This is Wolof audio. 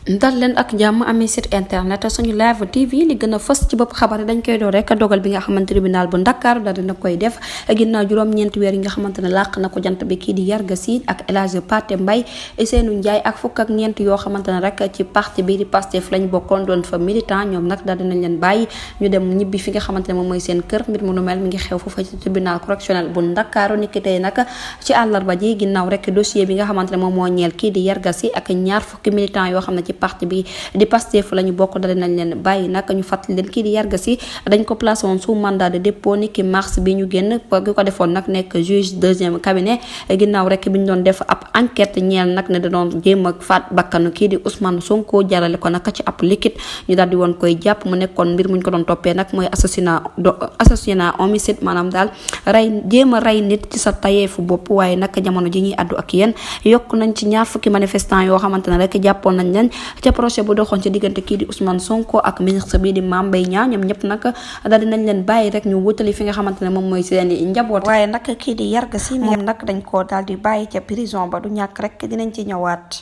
dal leen ak jàmm amee site internet suñu live tv li gën a fës ci bopp xabar yi dañ koy door rek dogal bi nga xamante tribunal bu Ndakaaru daal dina koy def ginnaaw juróom-ñeenti weer yi nga xamante ne làq na ko jant bi kii di Yarga Sy ak El Hadji Pathé Mbaye Ousseynou Ndiaye ak fukk ak ñeent yoo xamante ne rek ci parti bi di Pastef lañ bokkoon doon fa militant ñoom nag daal dinañ leen bàyyi ñu dem ñibbi fi nga xamante ne moom mooy seen kër. mbir mu nu mel mi ngi xew foofa ci tribunal correctionnel bu Ndakaaru niki tey nag ci àllarba ji ginnaaw rek dossier bi nga xamante ne moom moo ñeel kii di Yarga Sy ak ñaar fukki militant yoo xam ne ci parti bi di Pastef lañu bokk dal nañ leen bàyyi nag ñu fàttali leen kii di Yarga Sy dañ ko placé woon sous mandat de dépôt ni ki mars bi ñu génn gi ko defoon nag nekk juge deuxième cabinet ginnaaw rek bi ñu doon def ab enquête ñeel nag ne da doon jéem a faat bakkanu kii di Ousmane Sonko jarale ko nag ci ab liquide ñu daal di woon koy jàpp mu nekkoon mbir muñ ko doon toppee nag mooy assassinat homicide maanaam daal jéem a rey nit ci sa tayeefu bopp. waaye nag jamono ji ñuy addu ak yéen yokk nañ ci ñaar fukki manifestant yoo xamante ne rek jàppoon nañ leen ca procès bu doxoon ci diggante kii di Ousmane Sonko ak ministre bi di Mame Mbaye Niang ñoom ñëpp nag daal dinañ leen bàyyi rek ñu wutali fi nga xamante ne moom mooy seeni njaboot. waaye nag kii di Yarga Sy moom nag dañ koo daal di bàyyi ca prison ba du ñàkk rek dinañ ci ñëwaat.